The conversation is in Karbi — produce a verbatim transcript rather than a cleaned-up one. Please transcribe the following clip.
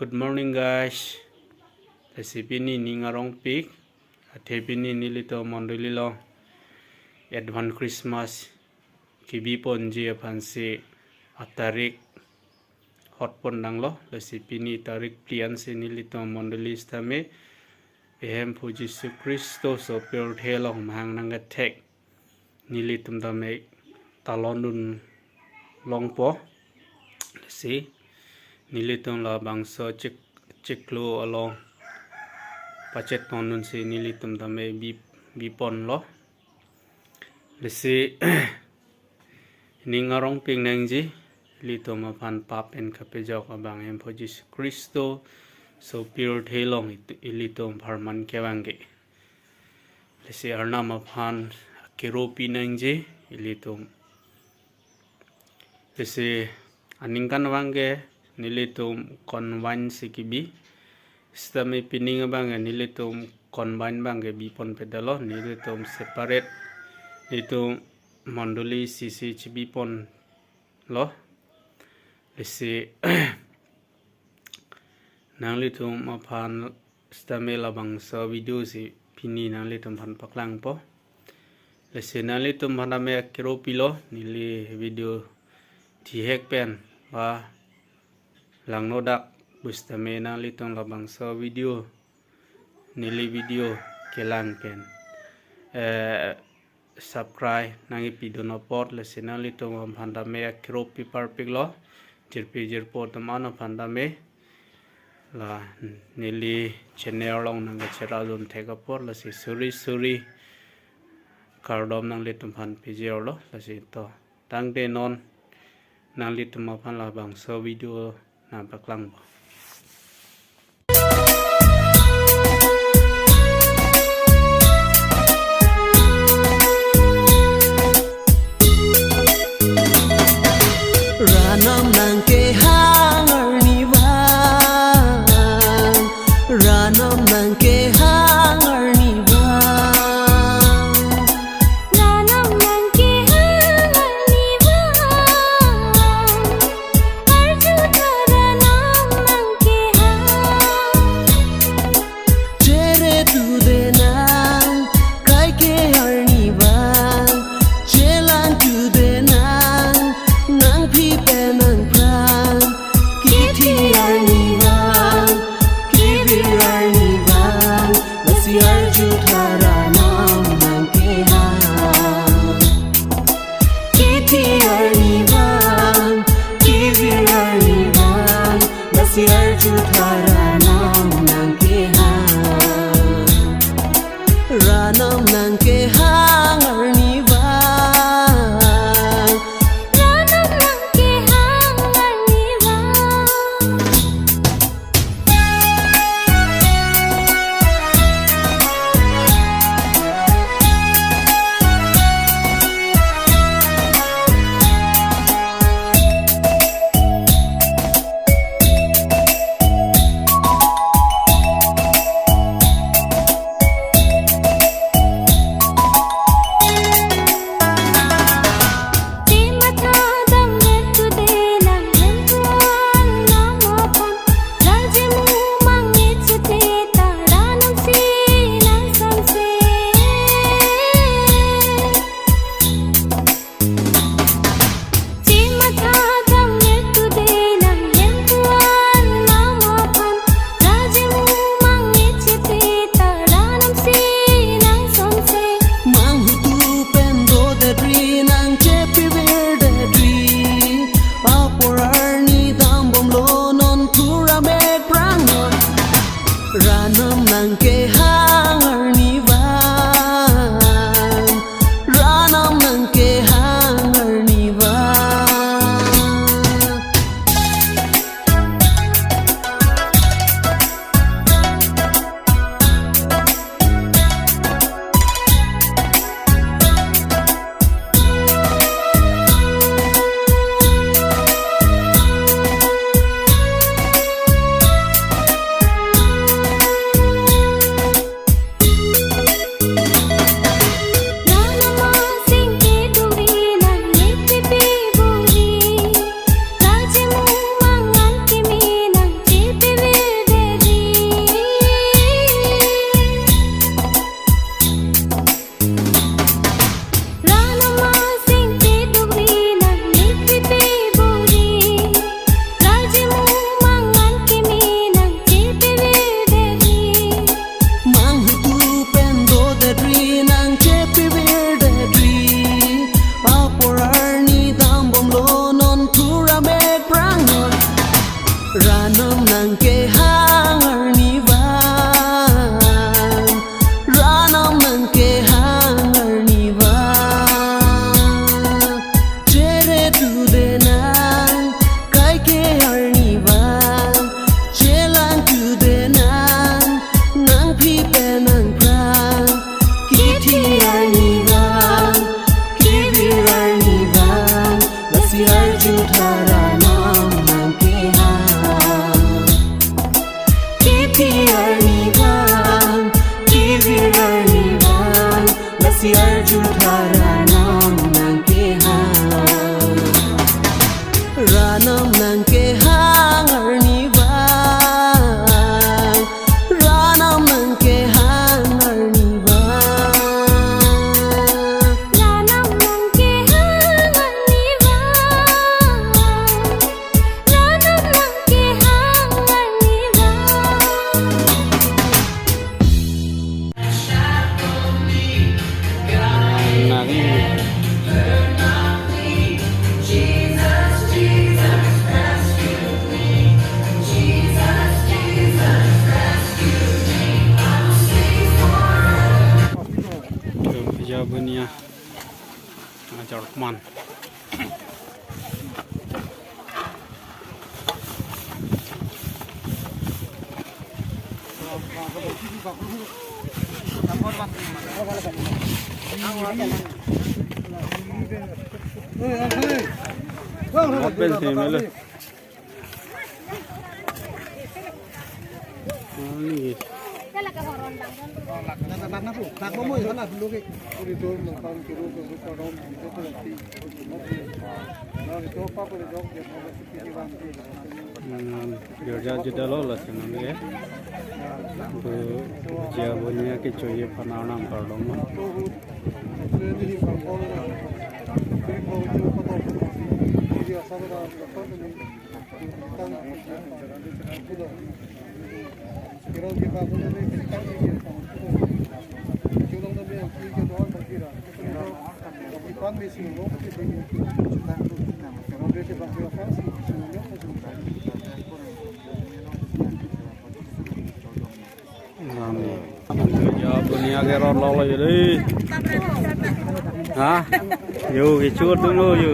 Good morning, guys. Lasi pini ning arongpik, athe pini nelitum mondoli along Advance Christmas kebiponji aphansi atarik hotpon tanglo. Lasi pini tarik phli ansi nelitum mondoli sitame ehemphu Jisu Khristo sopirthe along mahang nangkethek nelitum tame talondun longpo. Lasi nelitum labangso chik chiklo along pachetongdunsi nelitum tame bi biponlo. Lasi ning arongpik nangji, ilitum aphan pap pen kapejok abang ehemphu Jisu Khristo sopirthe along it- ilitum apharman kevang ke. Lasi Arnam aphan akero pi nangji ilitum. Lasi aningkanvang ke nelitum combine si kebi. Sitame pining abang ke nelitum combine abang ke biponpedetlo, nelitum separate, nelitum mondoli isi isi chebiponlo. Lasi nanglitum aphan sitame labangso video si pini nanglitum aphan paklangpo. Lasi nanglitum aphan tame akero pilo, neli video thihek pen ba langnodak pusitame nanglitum labangso video, neli video kelang pen, eh, subscribe nangkepidun apot, lasi nanglitum aphan tame akero pi parpiklo, jirpi jirpo atum an aphan tame. La neli channel along nangkacheraidun thek apot, lasi suri suri kardom nanglitum aphan pejirlo. Lasi to tangte non nanglitum aphan labangso video nangpaklangpo. Ranam nangkehang arnivang, Ranam nangkehang arnivang, Ranam nangkehang arnivang, arju ta Ranam Ran-om nangkehang arnivang, ran-om nangkehang arnivang, chere tudenang, kaike arnivang, chelang tudenang, nangphi pen nangphrang, kithi arnivang, kevir arnivang, lasi arjutha ran-om nangkehang. Kithi arnivang, kevir arnivang, lasi arjutha ran-om nangkehang. Ran-om nangkehang arnivang, ran-om nangkehang arnivang. Ran-om nangkehang arnivang, ran-om nangkehang arnivang. Nari. Keja Bunia. Ajar man. Apa sih, Melo? Ani. Hmm, girja jidalo lason nangke. Bu, Keja Bunia kechoji aphan arnam kardom. Amen. Keja Bunia ke ron lo lo yo dei. Ha? Yo, kecho atum lo yo.